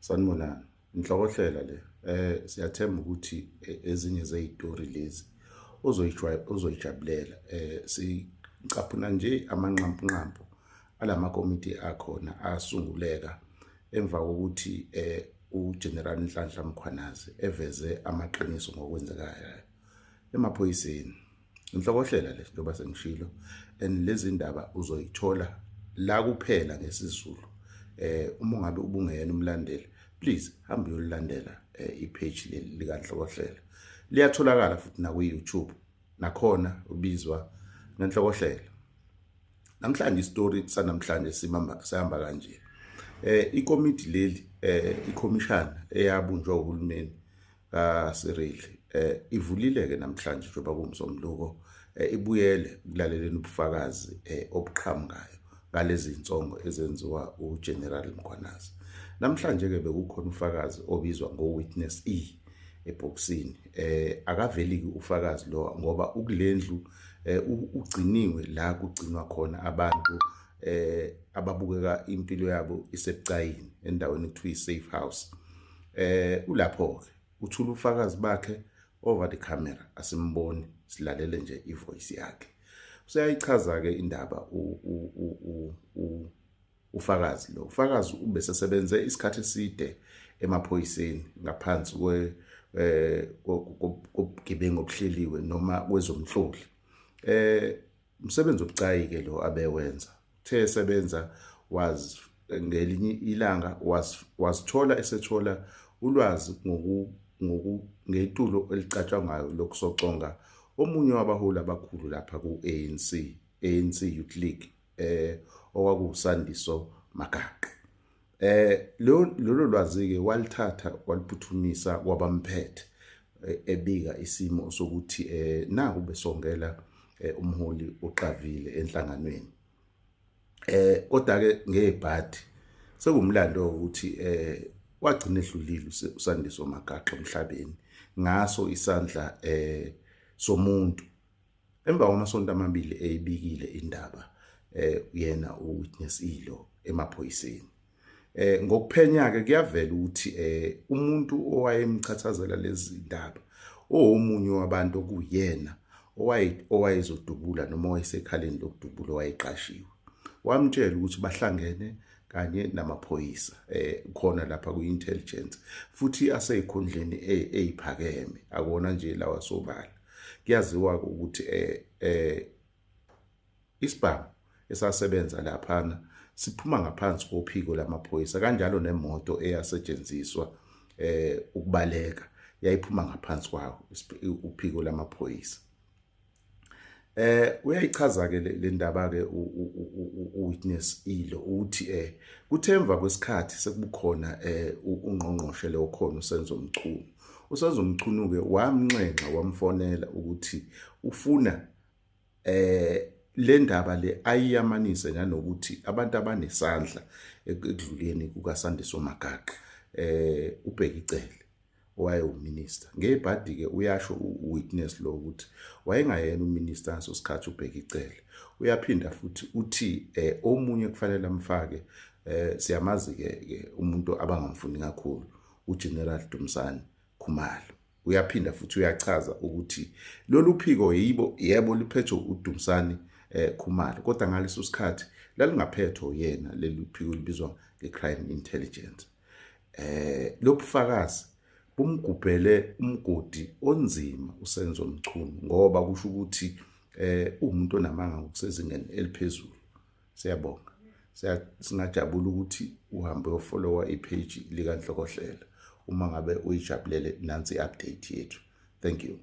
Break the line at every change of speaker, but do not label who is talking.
Sanibonani. Inhlokohlela le. Siyathemba ukuthi ezinye zezitori lezi ozoyijabulela. Sicaphuna nje amanqampunqampu alamakomiti akhona asunguleka emva kokuthi uGeneral Nhlanhla Mkhwanazi eveze amaqiniso ngokwenzekayo emaphoyiseni. Inhlokohlela le, njengoba sengishilo, and lezi ndaba uzoyithola la kuphela ngesiZulu. Uma ungabe ubungeyena umlandeli, please hamba uyolilandela ipage leli likaNhlokohlela. Liyatholakala futhi na ku-YouTube, nakhona ubizwa ngeNhlokohlela. Namhlanje isitori sanamhlanje sibamba sihamba kanje. Ikomiti leli, ikhomishana eyabunjwa uhulumeni kaCyril, ivulile ke namhlanje njengoba kuwumsombuluko, ibuyele ukulaleleni ubufakazi obuqhamukayo ngalezi insongo ezenziwa uGeneral Mkhwanazi. Namhlanje ke bekukhona ufakazi obizwa ngo-witness E ebhokisini. Akaveli ufakazi lo ngoba ukulendlu, ugciniwe la kugcinwa khona abantu ababukeka impilo yabo isebucayini, endaweni ekuthiwa i-safe house. Ulapho ke uthula ufakazi bakhe over the camera, asimboni, silalele nje ivoice yakhe. Useyayichaza ke indaba ufakazi lo. Ufakazi ubesesebenze isikhathi eside emaphoyiseni ngaphansi kwe kobugebengu obuhleliwe noma kwezomhloli. Umsebenzi obucayi ke lo abewenza. Uthe esebenza was ngelinye ilanga wazithola esethola ulwazi ngoku ngoku ngetulo elicatshangwayo lokusoconga omunye wabaholi abakhulu lapha ku-ANC, ANC Youth League, okwakuwuSandiso Magaqa. Lolo lwazi ke walithatha waliphuthumisa kwabamphethe, ebika isimo sokuthi naku besongela umholi oqavile enhlanganweni. Kodwa ke ngebhadi sekumlando ukuthi wagcina edlulile uSandiso Magaqa emhlabeni ngaso isandla somuntu. Emva kwamasonto amabili eyibikile indaba yena uwitness ilo emaphoyiseni. Ngokuphenya ke kuyavela ukuthi umuntu owayemchathazela lezi ndaba owomunye wabantu okuyena owayezodubula noma owayesekhaleni lokudubula, owayeqashiwe. Wamtshela ukuthi bahlangene kanye namaphoyisa khona lapha ku-intelligence, futhi aseyikhundleni eyiphakeme, akona nje lawa sobala. Kuyaziwa ukuthi isibhamu esasebenza laphana siphuma ngaphansi kophiko lamaphoyisa, kanjalo nemoto eyasetshenziswa ukubaleka yayiphuma ngaphansi kwawo uphiko lamaphoyisa. Uyayichaza ke le ndaba ke uwitness ilo, uthi kuthe emva kwesikhathi sekubukhona ungqongqoshe lo khona uSenzo Mchunu. USenzo Mchunu ke wamnxenxa, wamfonela ukuthi ufuna le ndaba le ayiyamanise nanokuthi abantu abanesandla ekudluleni kukaSandiso Magaqa, uBheki Cele owayewuminister. Ngebhadi ke uyasho uwitness lo ukuthi wayengayena uminister ngaso sikhathi uBheki Cele. Uyaphinda futhi uthi omunye kufanele amfake, siyamazi ke umuntu abangamfuni kakhulu, uGeneral Dumisani Khumalo. Uyaphinda futhi uyachaza ukuthi lolu phiko yibo yebo liphethwe uDumisani Khumalo, kodwa ngaleso sikhathi lalingaphethwe yena leli phiko libizwa ngecrime intelligence. Lobufakazi bumgubhele umgodi onzima uSenzo Mchunu, ngoba kusho ukuthi umuntu onamanga ngokusezingeni eliphezulu. Siyabonga, singajabula ukuthi uhambe uyofollowa ipage likaNhlokohlela uma ngabe uyijabulele nansi update yethu. Thank you.